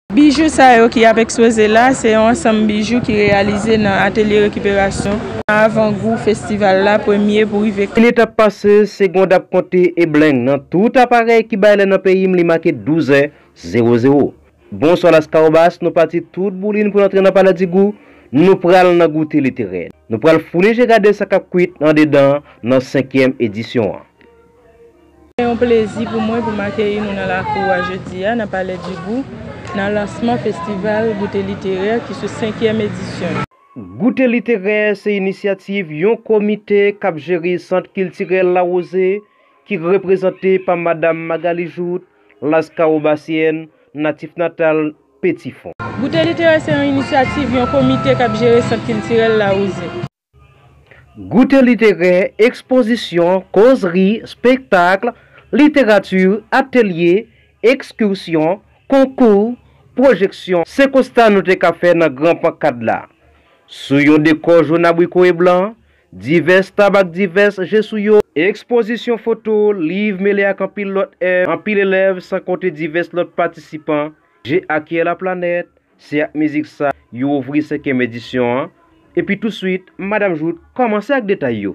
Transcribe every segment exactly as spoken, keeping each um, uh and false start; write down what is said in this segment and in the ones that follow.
Bijou sa yo ki ap ekspoze la, se yon ansanm bijou ki reyalize nan atelye rekiperasyon, nan avangou festival la, premye pou rive. Minit ap pase, segonn ap konte e bleng nan tout aparèy ki bay lè nan peyi m, li make douz è zewo zewo. Bonswa Laskawobas, nou pati tout boulin pou n antre nan Palè di Gou. Nou pral nan goute literè. Nou pral founi je gade sa k ap kwit andedan nan senkyèm edisyon an. Se yon plezi pou mwen pou m akeyi nou nan lakou a jodi a, nan Palè di Gou, nan lansman festival Goute Literè ki sou senkyèm edisyon. Goute Literè se inisyativ yon komite k ap jere Sant Kiltirèl Lawozye ki reprezante pa Madam Magalie Jouthe, Laskawobasyèn, natif natal Petifon. Goute Literè se yon inisyativ yon komite k ap jere Sant Kiltirèl Lawozye. Goute literè, ekspozisyon, kozri, espektak, literati, atelye, ekskisyon, konkou, pwojeksyon, se konsta nou te ka fè nan gran pankad la. Sou yon dekò jòn abriko e blan, divès tab ak divès je sou yo, ekspozisyon foto, liv mele ak anpil lòt èv, anpil elèv, san konte divès lòt patisipan, je ak yè laplanèt, se ak mizik sa yo ouvri senkyèm edisyon an. Epi touswit, Madam Jouthe kòmanse ak detay yo.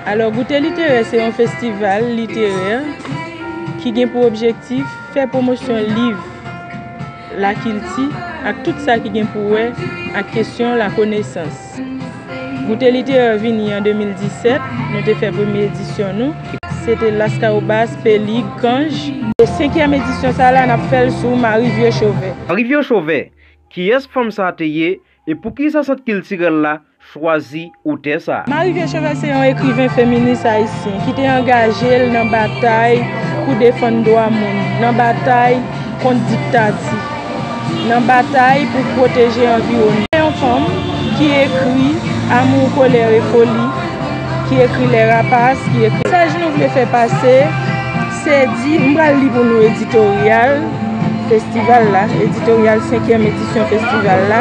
Alò, Goute Literè se yon festival literè ki gen pou objektif fè pwomosyon liv, lakilti ak tout sa ki gen pou wè ak kesyon lakonesans. Goute Literè vini an de mil disèt, nou te fè premye edisyon nou. Se te Laskawobas, Pelig, Kanj. E senkyèm edisyon sa la, n ap fè l sou Marivye Chovè. Marivye Chovè, kiyès fanm sa a te ye, e poukisa Sant Kiltirèl la chwazi otè sa a? Marivye Chovè se yon ekriven feminis ayisyen ki te angaje l nan batay pou defann dwa moun, nan batay kont diktati, nan batay pou pwoteje anviwònman. Se yon fanm ki ekri Amour, colère et folie, ki ekri Les Rapaces, ki ekri. Mesaj nou vle fè pase, se di, m pral li pou nou editoryal festival la, editoryal senkyèm edisyon festival la.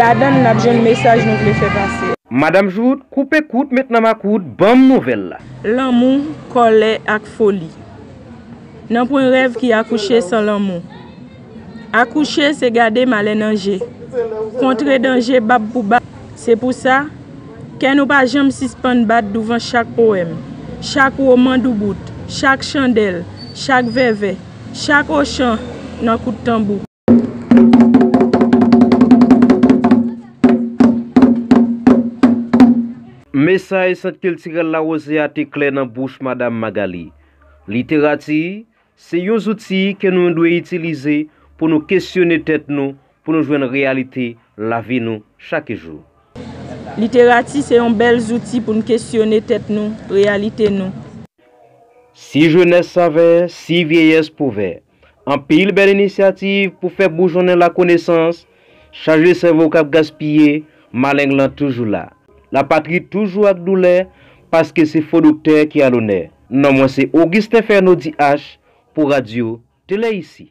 Ladan l, n ap jwenn mesaj nou vle fè pase. Madam Jouthe, koupe kout, met nan makout, ban m nouvèl la. Lanmou, kòlè ak foli. Nanpwen rèv ki akouche san lanmou. Akouche, se gade malè nan je. Kontre danje bab pou bab. Se pou sa, kè nou pa janm sispann bat douvan chak powèm, chak woman doubout, chak chandèl, chak vèvè, chak ochan nan kout tanbou. Mesaj Sant Kiltirèl Lawozye a te klè nan bouch Madam Magalie. Literati, se yon zouti ke nou dwe itilize pou nou kesyone tèt nou, pou nou jwenn reyalite lavi nou chak jou. Literati se yon bèl zouti pou n kesyone tèt nou, reyalite nou. Si jenès savè, si vyeyès pouvè. Anpil bèl inisyativ pou fè boujonnen lakonesans. Chaje sèvo k ap gaspiye, maleng lan toujou la. Lapatri toujou ak doulè, paske se fo doktè ki alonè. Non mwen se Augustin Fernaudy H pou Radyo Tele Isi.